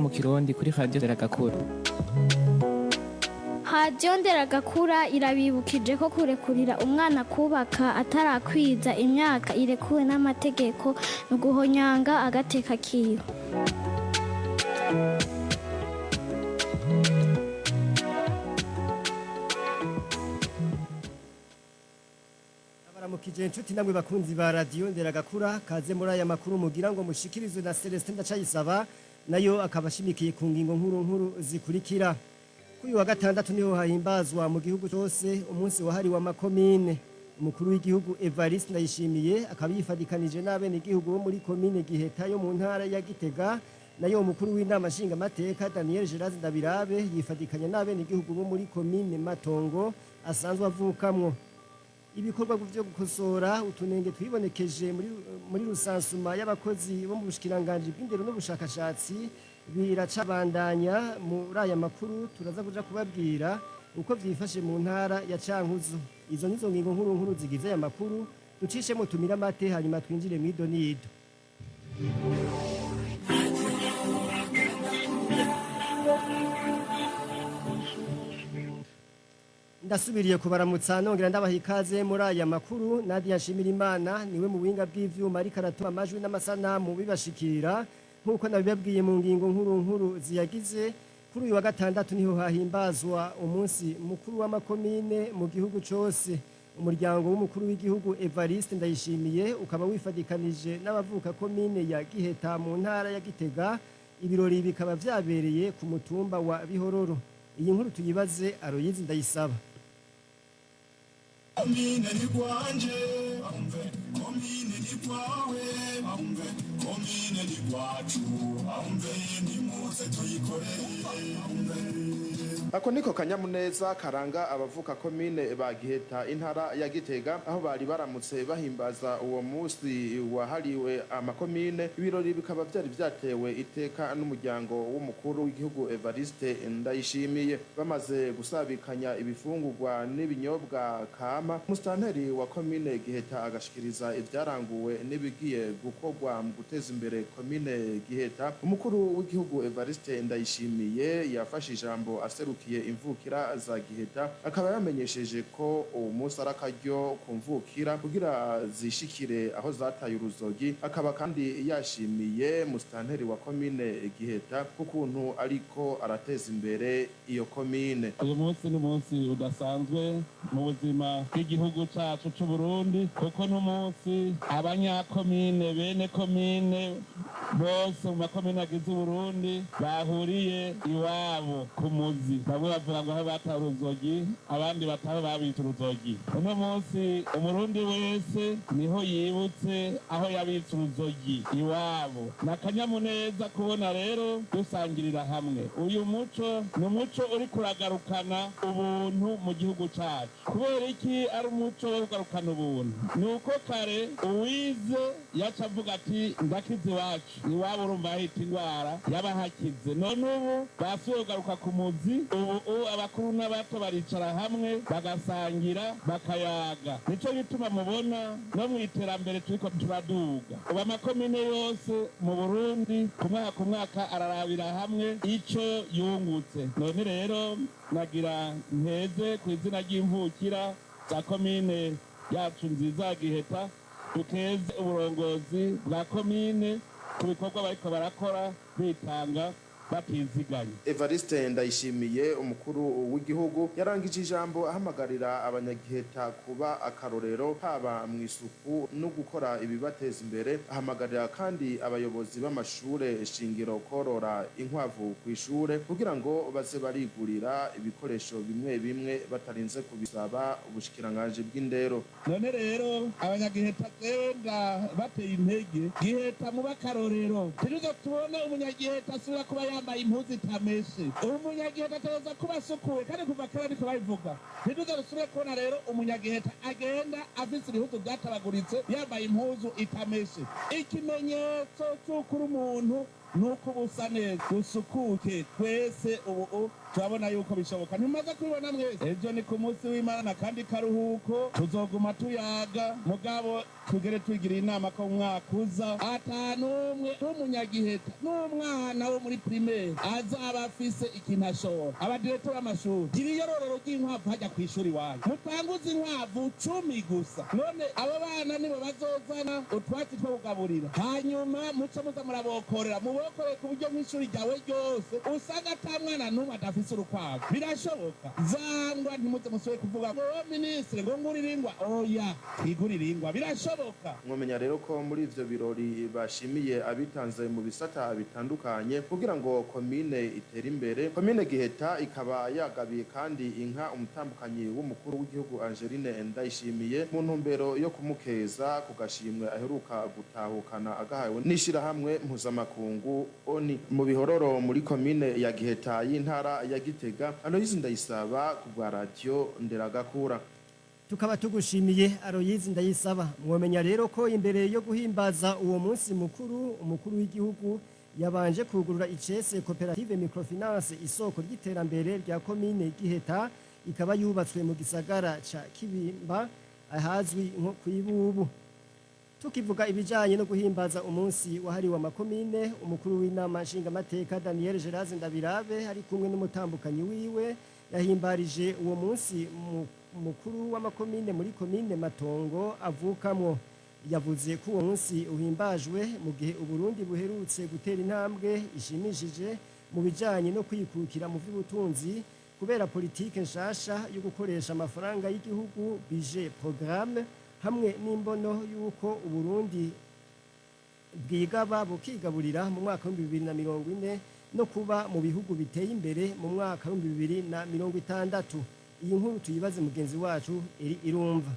Mu Kirundi kuri Radio Nderagakura. Radiyo Nderagakura irabibukije ko kurekurira umwana kubaka atarakwiza imyaka irekuwe n'amategeko ni uguhonyanga agateka kiwe. Baramukije inshuti namwe bakunzi ba Radio Nderagakura, kaze muri aya makuru mugira ngo mushikirizwe na Celestin Ndacayisaba, nayo akaba ashimikiye ku ngingo nkuru nkuru zikurikira. Kuri uyu wa gatandatu niho hahimbazwa mu gihugu cyose umunsi wahariwe amakomine. Umukuru w'igihugu Evariste Ndayishimiye akaba yifadikanije n'abenegihugu bo muri komine Giheta yo mu ntara ya Gitega, nayo umukuru w'inama nshingamateka Daniel Gerard Ndabirabe yifadikanya n'abenegihugu bo muri komine Matongo asanzwe avukamwo. Ibikorwa byo gukosora utunenge twibonekeje muri rusansuma y'abakozi bo mu bushikiranganji bw'indero n'ubushakashatsi biracabandanya. Muri aya makuru turaza kuja kubabwira uko vyifashe mu ntara ya Cankuzo. Izo nizo ngingo nkuru nkuru zigize aya makuru. Ducishemo tumire amate, hanyuma twinjire mw'ido nido. Ndasubiriye kubaramutsa nongera ndabaha ikaze muri aya makuru. Nadia Nshimirimana niwe mu buhinga bw'ivyuma ariko aratuma amajwi n'amasanamu bibashikira. Nk'uko nabibabwiye mu ngingo nkuru nkuru ziyagize, kuri uyu wa gatandatu niho hahimbazwa umunsi mukuru w'amakomine mu gihugu cose. Umuryango w'umukuru w'igihugu Evariste Ndayishimiye ukaba wifadikanije n'abavuka komine ya Giheta mu ntara ya Gitega. Ibirori bikaba vyabereye ku mutumba wa Bihororo. Iyi nkuru tuyibaze Aloyizi Ndayisaba. Komine ni kwanje, amve, komine ni kwawe, amve, komine ni kwacu, amve, nimuze tuyikorere, amve. Ako niko kanyamuneza karanga abavuka komine ba Giheta, intara ya Gitega, aho bari baramutse bahimbaza uwo munsi wahariwe amakomine. Ibirori bikaba vyari vyatewe iteka n'umuryango w'umukuru w'igihugu Evariste Ndayishimiye. Bamaze gusabikanya ibifungurwa n'ibinyobwa kama, musitanteri wa komine Giheta agashikiriza ivyaranguwe n'ibigiye gukorwa mu guteza imbere komine Giheta. Umukuru w'igihugu Evariste Ndayishimiye yafashe ijambo aserukiye imvukira za Giheta, akaba yamenyesheje ko uwo munsi ari akaryo ku mvukira kugira zishikire aho zataye uruzogi. Akaba kandi yashimiye musitanteri wa komine Giheta k'ukuntu ariko arateza imbere iyo komine. Uyu munsi ni umunsi udasanzwe mu buzima bw'igihugu cacu c'Uburundi, kuko n'umunsi abanyakomine, bene komine bose mu makomine agize Uburundi bahuriye iwabo ku muzi. Bamwe bavuga ngo aho bataye uruzogi, abandi bataho babitse uruzogi. Uno munsi umurundi wese niho yibutse aho yabitse uruzogi iwabo. Ni akanyamuneza kubona rero dusangirira hamwe. Uyu muco ni umuco uri kuragarukana ubuntu mu gihugu cacu. Kubera iki ari umuco wo kugarukana ubuntu? Ni uko kare uwize yaca avuga ati: "Ndakize iwacu." Iwabo urumva hahita indwara yabahakize. None ubu basubiye kugaruka ku muzi. Ubu abakuru n'abato baricara hamwe, bagasangira, bakayaga. Nico gituma mubona no mu iterambere turiko turaduga. Ubu amakomine yose mu Burundi ku mwaka ku mwaka ararabira hamwe ico yungutse. None rero nagira nteze ku izina ry'imvukira za komine yacu nziza ya Giheta, dukeze uburongozi bwa komine ku bikorwa bariko barakora bitanga batiziganye. Evariste Ndayishimiye, umukuru w'igihugu, yarangije ijambo ahamagarira abanyagiheta kuba akarorero haba mu isuku no gukora ibibateza imbere. Ahamagarira kandi abayobozi b'amashure shingiro korora inkwavu ku ishure kugira ngo baze barigurira ibikoresho bimwe bimwe batarinze kubisaba ubushikiranganji bw'indero. None rero abanyagiheta, jewe bateye intege. Giheta muba akarorero. Tuze tubone umunyagiheta asubira kuba yambaye impuzu itameshe. Umunyagiheta ategereza kuba asukuye, kandi kuva kera niko babivuga. Ntituze dusubire kubona rero umunyagiheta agenda afise ibihuzu vyatabaguritse, yambaye impuzu itameshe. Ikimenyetso c'uko uri umuntu Nuko ubusa neza busukuke. Twese ubu turabona yuko bishoboka, ntimumaze kubibona mwese. Ejo ni ku munsi w'Imana kandi karuhuko, tuzoguma tuyaga, mugabo tugere tugira inama ko umwaka uza atanumwe w'umunyagiheta n'umwana wo muri primaire azaba afise ikintu ashora. Abadirektori b'amashuri, gira iyororero ry'inkwavu hajya kw'ishuri iwanyu, mutanguze inkwavu 10 gusa. None abo bana nibo bazozana utwatsi two kugaburira, hanyuma muce muza murabokorera, mubokorere ku buryo nk'ishuri ryawe ryose usanga ata mwana n'umwe adafise urukwavu. Birashoboka. Zangwa ntimuze musubire kuvuga ngo "Oh, minisitiri, ngo ngurire ingwa." Oya, twigurire ingwa, birashoboka. Mwomenya rero ko muri ivyo birori bashimiye abitanze mu bisata bitandukanye kugira ngo komine itere imbere. Komine Giheta ikaba yagabiye kandi inka umutambukanyi w'umukuru w'igihugu Angeline Ndayishimiye, mu ntumbero yo kumukeza ku gashimwe aheruka gutahukana agahawe n'ishirahamwe mpuzamakungu ONI. Mu Bihororo, muri komine ya Giheta y'intara ya Gitega, Aloyizi Ndayisaba ku bwa Radio Nderagakura. Tukaba tugushimiye, Aloyizi Ndayisaba. Mwomenya rero ko imbere yo guhimbaza uwo munsi mukuru, umukuru w'igihugu yabanje kugurura icese koperative microfinance Isoko ry'Iterambere rya komine Giheta, ikaba yubatswe mu gisagara ca Kibimba, ahazwi nko kwibubu. Tukivuga ibijanye no guhimbaza umunsi wahariwe amakomine, umukuru w'inama nshingamateka Daniel Gerard Ndabirabe ari kumwe n'umutambukanyi wiwe yahimbarije uwo munsi mukuru w'amakomine muri komine Matongo avukamwo. Yavuze ko uwo munsi uhimbajwe mu gihe Uburundi buherutse gutera intambwe ishimishije mu bijanye no kwikukira mu vy'ubutunzi kubera politike nshasha yo gukoresha amafaranga y'igihugu, budget programme, hamwe n'imbono y'uko Uburundi bwigaba bukigaburira mu mwaka wa 2040 no kuba mu bihugu biteye imbere mu mwaka wa 2060. Iyi nkuru tuyibaze mugenzi wacu Eri Irumva.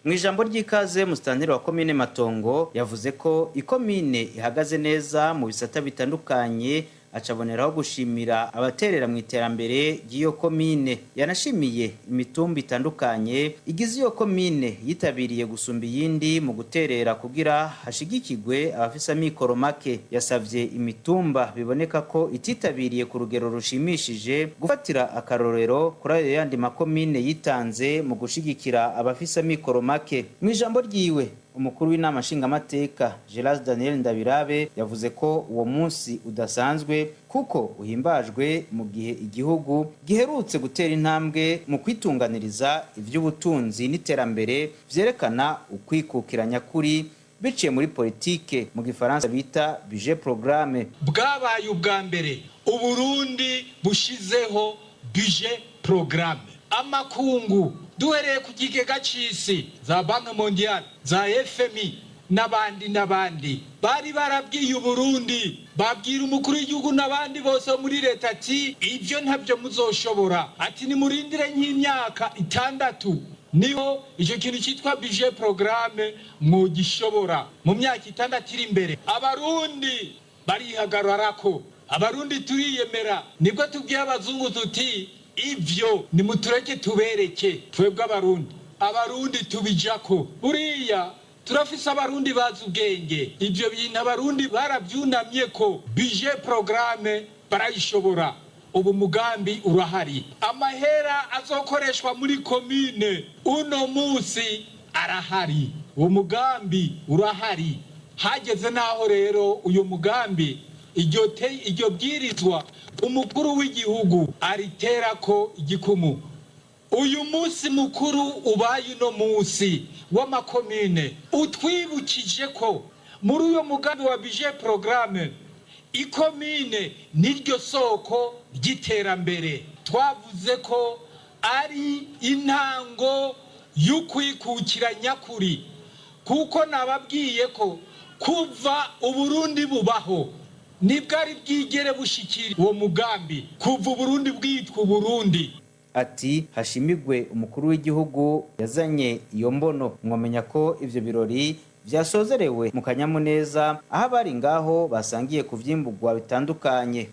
Mu ijambo ry'ikaze, musitanteri wa komine Matongo yavuze ko ikomine ihagaze neza mu bisata bitandukanye, acaboneraho gushimira abaterera mu iterambere ry'iyo komine. Yanashimiye imitumba itandukanye igize iyo komine yitabiriye gusumba iyindi mu guterera kugira hashigikirwe abafise amikoro make. Yasavye imitumba biboneka ko ititabiriye ku rugero rushimishije gufatira akarorero kuri ayo yandi makomine yitanze mu gushigikira abafise amikoro make. Mu ijambo ryiwe, umukuru w'inama nshingamateka Gerard Daniel Ndabirabe yavuze ko uwo munsi udasanzwe kuko uhimbajwe mu gihe igihugu giherutse gutera intambwe mu kwitunganiriza ivy'ubutunzi n'iterambere vyerekana ukwikukira nyakuri biciye muri politike, mu gifaransa bita budget programme. Bwabaye ubwa mbere Uburundi bushizeho budget programme. Amakungu, duhereye ku kigega c'isi, za Banque mondiale, za FMI n'abandi n'abandi, bari barabwiye Uburundi, babwira umukuru w'igihugu n'abandi bose bo muri leta ati: "Ibyo ntabyo muzoshobora", ati: "Nimurindire nk'imyaka 6, niho icyo kintu cyitwa budget programme mwogishobora mu myaka 6 iri imbere." Abarundi barihagararako, Abarundi turiyemera. Nibwo tubwiye abazungu tuti: "Ibyo nimutureke tubereke twebwe Abarundi, Abarundi tubijako." Buriya turafise Abarundi bazi ubwenge. Ibyo bintu Abarundi barabyunamye ko budget programme barayishobora. Ubu mugambi urahari, amahera azokoreshwa muri komine uno munsi arahari, uwo mugambi urahari. Hageze n'aho rero uyu mugambi, iryo bwirizwa, umukuru w'igihugu ariterako igikumu. Uyu munsi mukuru ubaye uno munsi w'amakomine utwibukije ko muri uyo mugambi wa budget programme ikomine niryo soko ry'iterambere. Twavuze ko ari intango y'ukwikukira nyakuri, kuko nababwiye ko kuva Uburundi bubaho nibwo ari bwigere bushikira uwo mugambi, kuva Uburundi bwitwa Uburundi. Ati: "Hashimigwe umukuru w'igihugu yazanye iyo mbono." Mwamenya ko ivyo birori vyasozerewe mu kanyamuneza, aho abari ngaho basangiye kuvyimbugwa bitandukanye.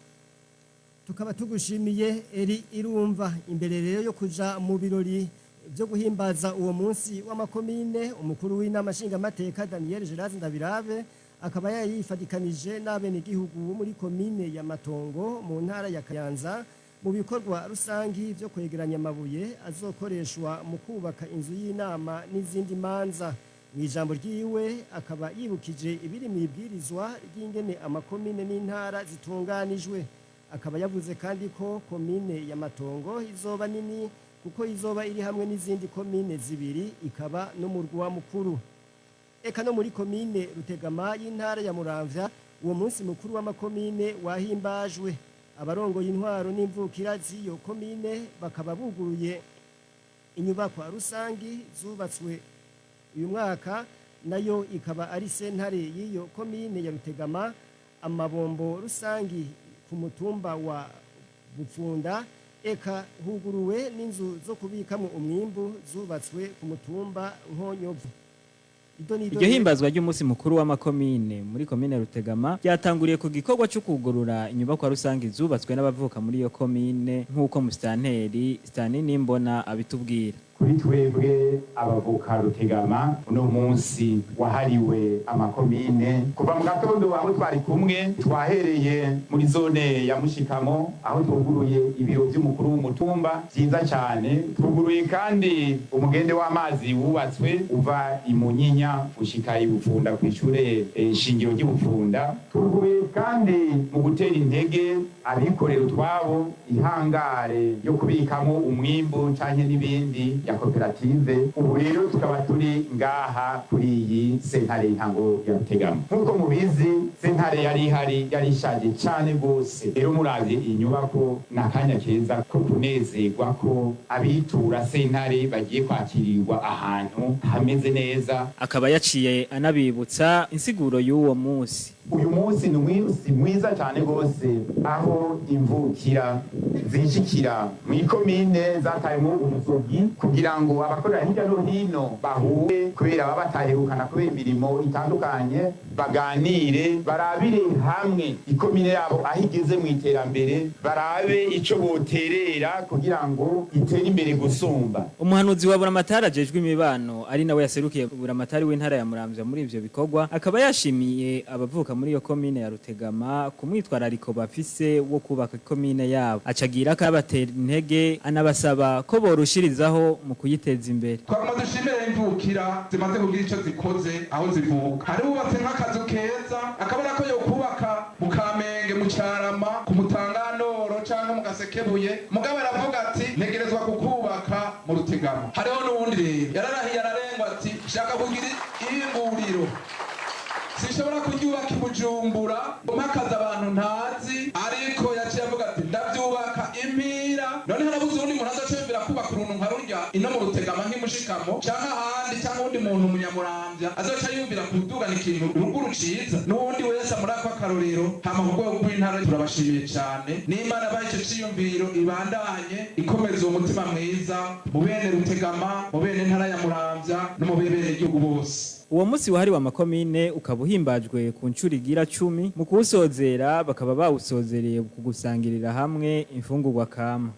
Tukaba tugushimiye, Eri Irumva. Imbere rero yo kuja mu birori byo guhimbaza uwo munsi w'amakomine, umukuru w'inama nshingamateka Daniel Gerard Ndabirabe Akaba yayifadikanije n'abenegihugu bo muri komine ya Matongo mu ntara ya Kayanza mu bikorwa rusangi byo kwegeranya amabuye azokoreshwa mu kubaka inzu y'inama n'izindi manza. Mu ijambo ryiwe akaba yibukije ibiri mu ibwirizwa ry'ingene amakomine n'intara zitunganijwe. Akaba yavuze kandi ko komine ya Matongo izoba nini kuko izoba iri hamwe n'izindi komine zibiri, ikaba n'umurwa mukuru. Eka no muri komine Rutegama y'intara ya Muramvya uwo munsi mukuru w'amakomine wahimbajwe. Abarongoye intwaro n'imvukira z'iyo komine bakaba buguruye inyubakwa rusangi zubatswe uyu mwaka, nayo ikaba ari sentare y'iyo komine ya Rutegama, amabombo rusangi ku mutumba wa Bupfunda, eka huguruwe n'inzu zo kubikamo umwimbu zubatswe ku mutumba Nkonyovu. Iryo himbazwa ry'umunsi mukuru w'amakomine muri komine Rutegama ryatanguriye ku gikorwa cyo kugurura inyubakwa rusange zubatswe n'abavuka muri iyo komine, nk'uko musitanteri Stani Nimbona abitubwira. Kuri twebwe abavuka Rutegama, uno munsi wahariwe amakomine, kuva mu gatondo aho twari kumwe twahereye muri zone ya Mushikamo aho twuguruye ibiro by'umukuru w'umutumba byiza cyane. Twuguruye kandi umugende w'amazi wubatswe uva i Munyinya ushika i Bupfunda ku ishure shingiro ry'Ibupfunda. Twuguruye kandi mu gutera intege abikorera utwabo ihangare yo kubikamo umwimbu canke n'ibindi ya koperative. Ubu rero tukaba turi ngaha kuri iyi sentare y'intango ya Rutegama. Nk'uko mubizi, sentare yari ihari yari ishaje cane rwose. Rero muravye inyubako, ni akanya keza ko kunezerwa ko abitura sentare bagiye kwakirirwa ahantu hameze neza. Akaba yaciye anabibutsa insiguro y'uwo munsi. Uyu munsi ni umunsi mwiza cyane rwose aho imvukira zishikira mu ikomine zatayemo umusogi kugira ngo abakorera hirya no hino bahure, kubera baba bataherukana kubera imirimo itandukanye, baganire, barabire hamwe ikomine yabo aho igeze mu iterambere, barabe ico boterera kugira ngo itere imbere gusumba. Umuhanuzi wa Buramatari ajejwe imibano, ari nawe yaserukiye Buramatari w'intara ya Muramvya muri ivyo bikorwa, akaba yashimiye abavuka muri iyo komine ya Rutegama ku mwitwarariko bafise wo kubaka komine yabo, acagira ko abatera intege anabasaba ko borushirizaho mu kuyiteza imbere. Twaguma dushimire imvukira zimaze kugira ico zikoze aho zivuka. Hari wubatse nk'akazu keza akabona ko yokubaka mu Kamenge, mu Carama, ku Mutanganoro canke mu Gasekebuye, mugabo aravuga ati: "Ntegerezwa kukubaka mu Rutegama." Hariho n'uwundi rero yararahiye ararengwa ati: "Shaka kugira ihinguriro, sinshobora kuryubaka i Bujumbura mpakaza abantu ntazi." Ariko yaciye avuga ati: "Ndabyubaka impira." None harabuze uwundi muntu azoca kubaka uruntu nka rurya ino mu Rutegama nk'imushikamo canke ahandi, canke uwundi muntu umunyamuramvya azoca yumvira kudugana ikintu ruguru ciza, n'uwundi wese muri ako akarorero. Hama ku rwego rw'intara turabashimiye cane, n'Imana baha ico ciyumviro ibandanye ikomeza uwo mutima mwiza mu bene Rutegama, mu bene ntara ya Muramvya no mu bene igihugu bose. Uwo munsi wahariwe amakomine ukaba uhimbajwe ku nshuro igira 10. Mu kuwusozera bakaba bawusozereye ku gusangirira hamwe imfungurwa kama.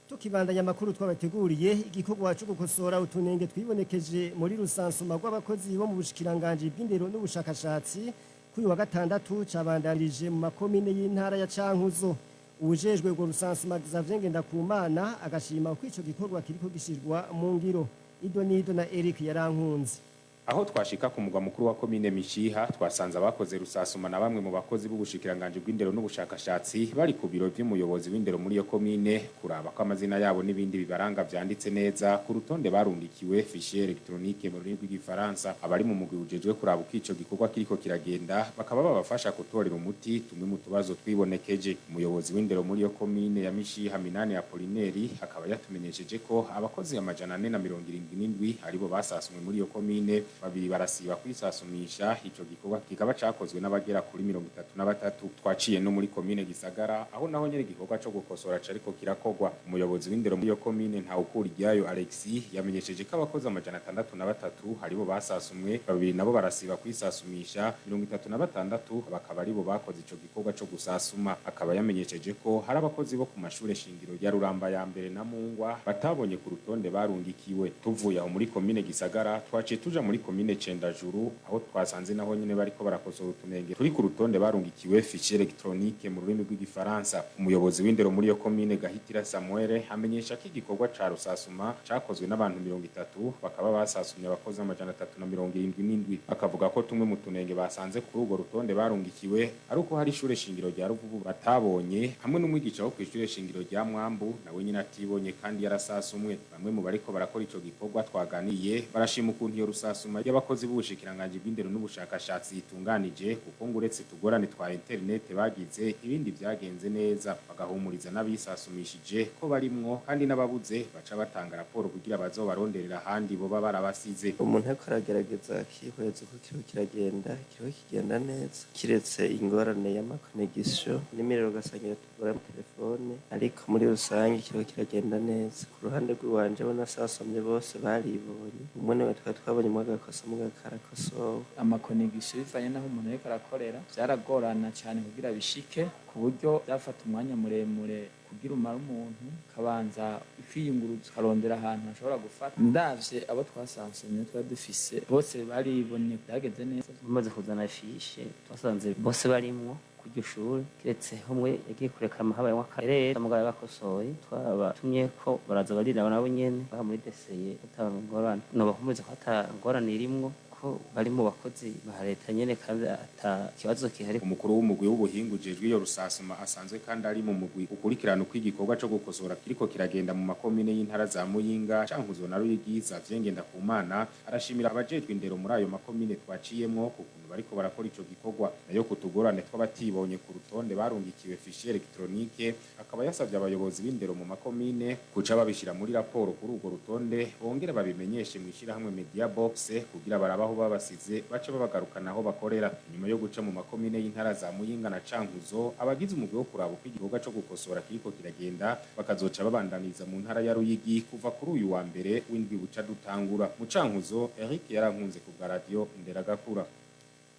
Tukibandanya amakuru twabateguriye, igikorwa cyo gukosora utunenge twibonekeje muri rusansuma rw'abakozi bo mu bushikiranganji bw'indero n'ubushakashatsi kuri wa gatandatu cabandanirije mu makomine y'intara ya Cankuzo. Uwujejwe urwo rusansuma, Xavier Ngendakumana, agashima ko ico gikorwa kiriko gishirwa mu ngiro. Ido nido na Eric Yarankunze. Aho twashika ku mugwa mukuru wa komine Mishiha, twasanze abakoze rusasuma na bamwe mu bakozi b'ubushikiranganje bw'indero n'ubushakashatsi bari ku biro by'umuyobozi w'indero muri iyo komine kuraba ko amazina yabo n'ibindi bibaranga vyanditse neza ku rutonde barungikiwe, fichier électronique mu rurimi rw'igifaransa. Abari mu mugwi ujejwe kuraba uko ico gikorwa kiriko kiragenda bakaba babafasha gutorera umuti tumwe mu tubazo twibonekeje. Umuyobozi w'indero muri iyo komine ya Mishiha, Minani Apolineri, akaba yatumenyesheje ko abakozi 477 aribo basasumwe muri iyo komine. Babiri barasiba kwisasumisha. Ico gikorwa kikaba cakozwe n'abagera kuri 33. Twaciye no muri komine Gisagara, aho naho nyene igikorwa co gukosora cariko kirakogwa. Umuyobozi w'indero muri iyo komine, Ntawukuriryayo Alexis, yamenyesheje ko abakozi 603 haribo basasumwe, babiri nabo barasiba kwisasumisha, 36 bakaba aribo bakoze ico gikorwa co gusasuma. Akaba yamenyesheje ko hari abakozi bo ku mashure shingiro ya Ruramba ya mbere na Mungwa batabonye ku rutonde barungikiwe. Tuvuye aho muri komine Gisagara, twaciye tuja muri komine Cendajuru, aho twasanze naho nyene bariko barakosora utunenge turi ku rutonde barungikiwe, fichier électronique mu rurimi rw'igifaransa. Umuyobozi w'indero muri iyo komine, Gahitira Samuel, amenyesha ko igikorwa ca rusasuma cakozwe n'abantu 30, bakaba basasumye abakozi 377. Akavuga ko tumwe mu tunenge basanze kuri urwo rutonde barungikiwe ari uko hari ishure shingiro rya Ruvubu batabonye, hamwe n'umwigisha wo kw'ishure shingiro rya Mwambu nawe nyine atibonye kandi yarasasumwe. Bamwe mu bariko barakora ico gikorwa twaganiye barashima ukuntu iyo rusasuma y'abakozi b'ubushikiranganji bw'indero n'ubushakashatsi itunganije, kuko ngo uretse tugorane twa internet bagize, ibindi vyagenze neza, bagahumuriza n'abisasumishije ko barimwo, kandi n'ababuze baca batanga raporo kugira bazobaronderera ahandi boba barabasize. Umuntu ariko aragerageza akihweza uko kiriho kiragenda, kiriho kigenda neza kiretse ingorane y'amaconnexion n'imiriro, ugasanga tugora mu telefone, ariko muri rusange kiriho kiragenda neza. Ku ruhande rw'iwanje, bo nasasomye bose baribonye, umwe niwe twari twabonye mu agakosa mu karakosowe. Amaconnexion, bivanye n'aho umuntu ariko arakorera, byaragorana cyane kugira bishike, ku buryo byafata umwanya muremure kugira umare umuntu kabanza kwiyunguruza ukarondera ahantu hashobora gufata. Ndavye abo twasansomye twari dufise, bose baribonye, byagenze neza. Bamaze kuzana fiche, twasanze bose barimwo kuryo shure, kiretse umwe yagiye kurekama, habayemwo akarere, mugabo yabakosoye. Twabatumye ko baraza bariraba nabo nyene baha muri deseye ata ngorane. Nobahumuriza ko ata ngorane irimwo, ko bari mu bakozi ba leta nyene kandi ata kibazo gihari. Umukuru w'umugwi w'ubuhinga ujejwe iyo rusasuma, asanzwe kandi ari mu mugwi ukurikirana uko igikorwa co gukosora kiriko kiragenda mu makomine y'intara za Muyinga, Cankuzo na Ruyigi, Xavier Ngendakumana, arashimira abajejwe indero muri ayo makomine twaciyemwo ku kuntu bariko barakora ico gikorwa. Nayo kutugorane tw'abatibonye ku rutonde barungikiwe, fichier électronique, akaba yasavye abayobozi b'indero mu makomine kuca babishira muri raporo kuri urwo rutonde, bongere babimenyeshe mu ishirahamwe Media Box kugira barabaho babasize bace babagarukana aho bakorera. Inyuma yo guca mu makomine y'intara za Muyinga na Cankuzo, abagize umugwi wo kuraba uko igikorwa co gukosora kiriko kiragenda bakazoca babandaniza mu ntara ya Ruyigi kuva kuri uyu wa mbere w'indwi buca dutangura. Mu Cankuzo, Eric Yarankunze ku bwa Radio Nderagakura.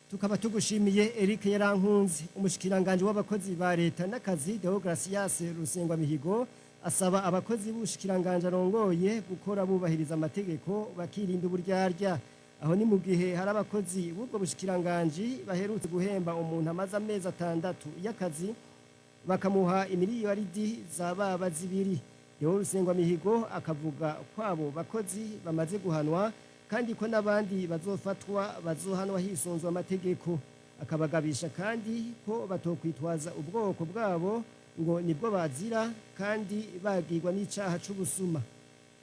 Tukaba tugushimiye, Eric Yarankunze. Umushikiranganje w'abakozi ba leta n'akazi, Deogratias Rusengwa Mihigo, asaba abakozi b'ubushikiranganje arongoye gukora bubahiriza amategeko, bakirinda uburyarya. Aho ni mu gihe hari abakozi b'ubwo bushikiranganji baherutse guhemba umuntu amaze amezi 6 y'akazi, bakamuha imiliyaridi za baba 2. Deo Rusengwa Mihigo akavuga ko abo bakozi bamaze guhanwa, kandi ko n'abandi bazofatwa bazohanwa hisunzwe amategeko. Akabagabisha kandi ko batokwitwaza ubwoko bwabo ngo nibwo bazira kandi bagirwa n'icaha c'ubusuma.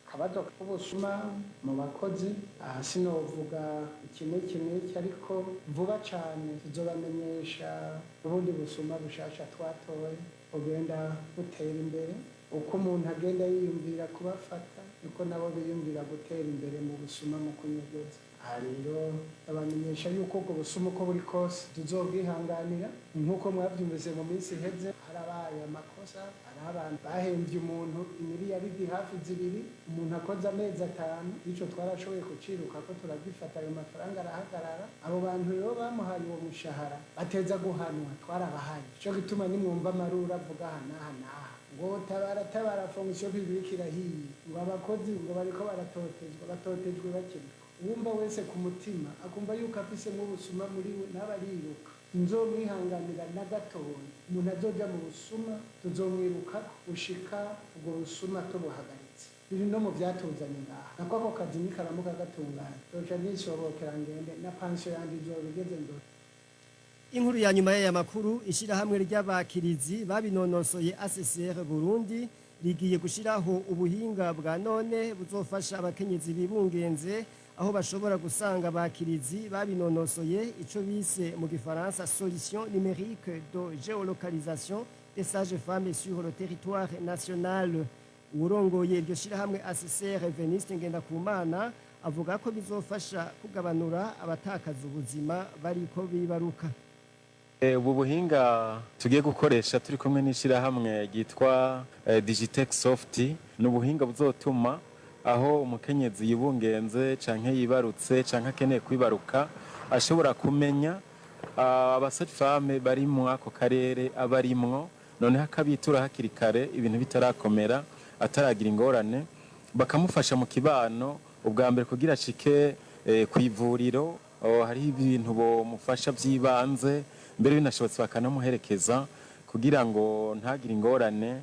Akabazo k'ubusuma mu bakozi, aha sinovuga iki n'iki n'iki, ariko vuba cane tuzobamenyesha ubundi busuma bushasha twatoye bugenda butera imbere. Uko umuntu agenda yiyumvira kubafata, niko nabo biyumvira gutera imbere mu busuma, mu kunyegeza. Aha rero abamenyesha yuko ubwo busuma uko buri kose tuzobwihanganira. Nk'uko mwavyumvise, mu minsi iheze harabaye amakosa, hari abantu bahemvye umuntu imiliyaridi hafi 2, umuntu akoze amezi 5. Ico twarashoboye kuciruka ko turagifata, ayo mafaranga arahagarara. Abo bantu rero bamuhaye uwo mushahara bateza guhanwa, twarabahaye. Ico gituma nimwumva amaruru avuga aha n'aha n'aha ngo tabara tabara, fonction publique irahiye, ngo abakozi ngo bariko baratotezwa, batotejwe bakiriko. Uwumva wese ku mutima akumva yuko afise nk'ubusuma muri we, ntaba ariruka, nzomwihanganira na gatoya. Umuntu azoja mu busuma tuzomwiruka gushika ubwo busuma tubuhagaritse. Biri no mu vyatuzanye ngaha, nako ako kazi nikaramuka gatungana, zoca nisobokera ngende na pansiyo yanje izoba igeze ndo. Inkuru ya nyuma y'aya makuru: ishirahamwe ry'abakirizi babinonosoye ACCR Burundi rigiye gushiraho ubuhinga bwa none buzofasha abakenyezi bibungenze aho bashobora gusanga abakirizi babinonosoye, ico bise mu gifaransa solution numérique de géolocalisation des sages-femmes sur le territoire national. Uwurongoye iryo shirahamwe ACCR, Veniste Ngendakumana, Avuga ko bizofasha kugabanura abatakaza ubuzima bariko bibaruka. Ubu buhinga tugiye gukoresha turi kumwe n'ishyirahamwe ryitwa Digitech Soft ni ubuhinga buzotuma aho umukenyezi yibungenze canke yibarutse canke akeneye kwibaruka ashobora kumenya abasage-femme bari mu ako karere aba arimwo, noneho akabitura hakiri kare ibintu bitarakomera, ataragira ingorane, bakamufasha mu kibano ubwa mbere kugira ashike ku ivuriro. Hariho ibintu bomufasha by'ibanze, mbere binashobotse bakanamuherekeza kugira ngo ntagire ingorane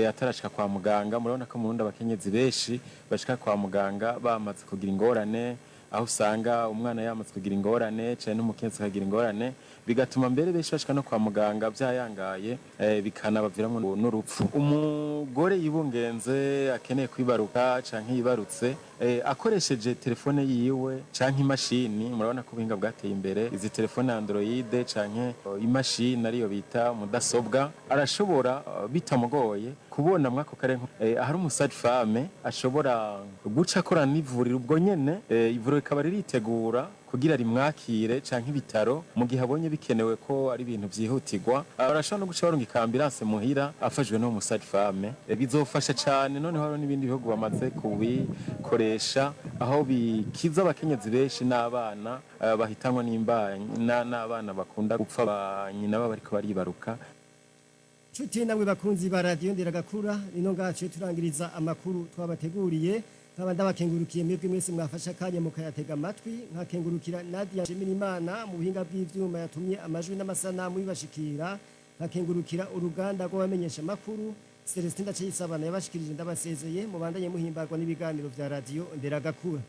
atarashika kwa muganga. Murabona ko mu Burundi abakenyezi benshi bashika kwa muganga bamaze kugira ingorane, aho usanga umwana yamaze kugira ingorane cyane n'umukenyezi akagira ingorane, bigatuma mbere benshi bashika no kwa muganga byayangaye, bikanabaviramo n'urupfu. Umugore yibungenze akeneye kwibaruka canke yibarutse, akoresheje telefone yiwe canke imashini, murabona ko ubuhinga bwateye imbere, izi telefone Android canke imashini ariyo bita mudasobwa, arashobora bitamugoye kubona mwako karere ahari umusage femme, ashobora guca akorana n'ivuriro ubwo nyene, ivuriro rikaba riritegura kugira rimwakire canke ibitaro mu gihe abonye bikenewe ko ari ibintu vyihutirwa. Barashobora no guca barungika ambulance muhira afashwe n'uwo musage femme. Bizofasha cane. Noneho hariho n'ibindi bihugu bamaze kubikoresha, aho bikiza abakenyezi benshi n'abana bahitanwa n'imbanyi n'abana bakunda gupfa ba nyina baba bariko baribaruka. Nshuti namwe bakunzi ba radiyo Nderagakura, nino ngacu turangiriza amakuru twabateguriye. Nkaba ndabakengurukiye mwebwe mwese mwafashe akanya mukayatega amatwi, nkakengurukira Nadia Nshimirimana mu buhinga bw'ivyuma yatumye amajwi n'amasanamu bibashikira, nkakengurukira uruganda rw'abamenyesha amakuru. Celestin Ndacayisabana yabashikirije, ndabasezeye, mubandanye muhimbarwa n'ibiganiro vya radiyo Nderagakura.